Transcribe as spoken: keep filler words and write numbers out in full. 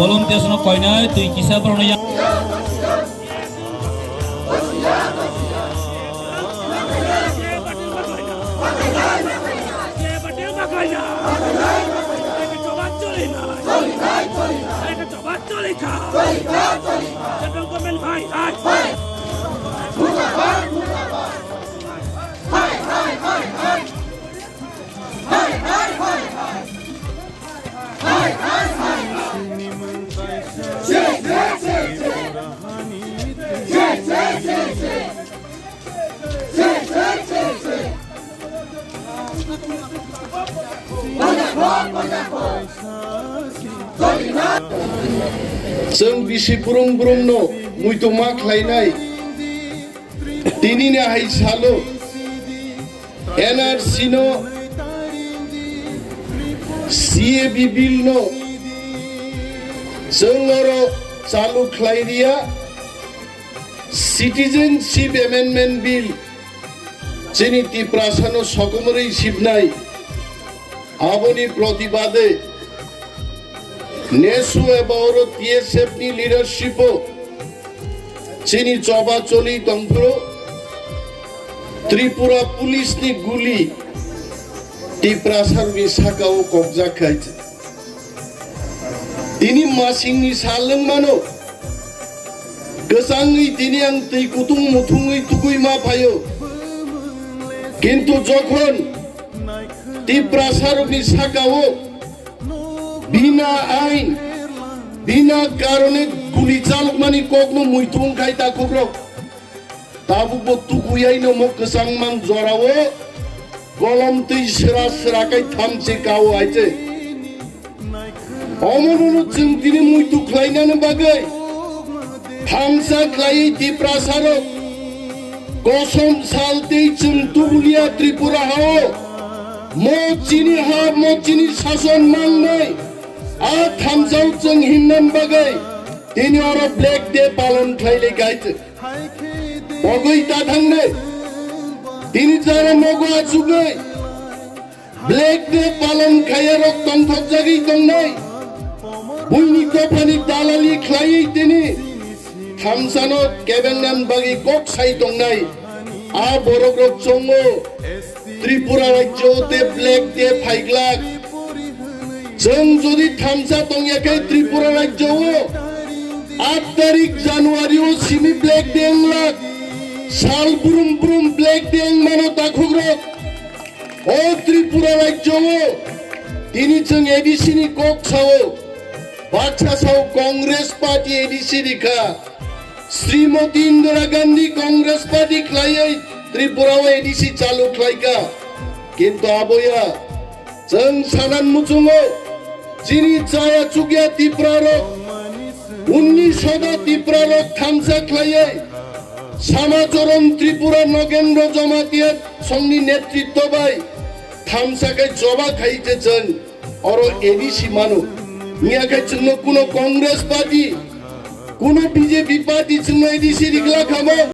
Volunteers no koinai twi kisa borokno yang. Chwng bisi brung brungno muitu ma khlainai. Tinini hai salo N R C no, C A B bill no chwng oro chalu khlai riya, Citizenship Amendment Bill chini Tiprasano sokomorwi sibnai, aboni protibade nesu eba oro T S F ni leadership o chini choba choli tongphuru Tripura police ni guli Tiprasarokni saka o kokjak khai. Tini masingni sal wng mano, kwchangwi tini ang twi kutung muthungwi tugwi ma phaio. Kintu jokhon Tiprasarokni saka o bina ain, bina karone guli chalokmani kokno muitu wng khai takhukrok. Tabukbo tukuyaino mo kwchangmang jorao golom twi sra sra khai thamchi kao hai se. Omono chwng tini muitu khlainani bagwi thamsa khlaiwi Tiprasarok kosom sal tei chwng tubulia Tripura hao. Mo chini ha, mo chini sason mangnai. A thamsao chwng himnan bagwi tini oro Black Day palon khlailai kaichwk. Pogwi ta thangnai. Tini jara nogo achugwi Black Day palon khaiyarok tongthokjagwi tongnai. Buini dophani dalali khlaiwi tini thamsano kebengnan bagwi kok sai tongnai. A borokrok chongo Tripura rajyo te Black Day phaiglak. Chwng jodi thamsa tongya khe Tripura rajyo o aat tarik January o simi Black Day wnglak. Sal brum brum Black Day wngmano takhukrok. O Tripura rajyo o tini chwng A D C ni kok sao. Baksa sao Congress Party A D C rikha. Srimati Indira Gandhi Congress Party khlaiwi Tripura o A D C chalu khlaikha. Kintu aboya chwng sanan muchungo chini chaya chukya Tiprarok, unnish hoda Tiprarok thamsa khlaiwi Samacharan Tripura Nogendra Jamatia songni netritto bai thamsa khai choba khai je chwng oro A D C mano. Miya khe chwngno kuno Congress Party, kuno B J P party chwngno A D C rikla khamo.